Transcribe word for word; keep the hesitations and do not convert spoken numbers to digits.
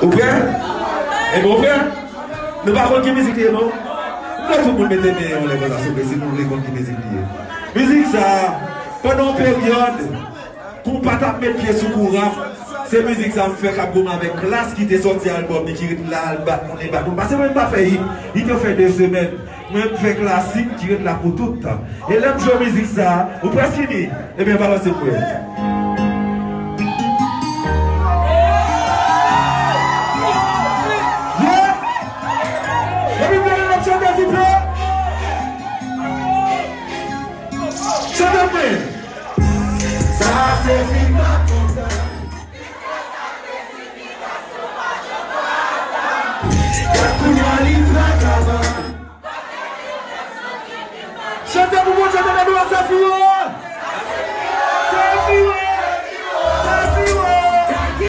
Ou prè? Ebyen, ou prè? Nou pa konn ki mizik li ye, non? M vle tout moun mete men yo anlè konsa, souple, si nou vle konn ki mizik li ye. Mizik sa, pandan yon peryòd, kou pa t ap met pye sou kou rap, se mizik sa m fè k ap goumen avèk Klass ki te sòti albòm li ki ret la al bat moun, li bat moun. Paske mwen m pa fè hit, hit yo fè de semèn. Mwen m fè klasik ki ret la pou tout tan. E lè m jwe mizik sa, ou prèske fini? Ebyen, balanse pou mwen.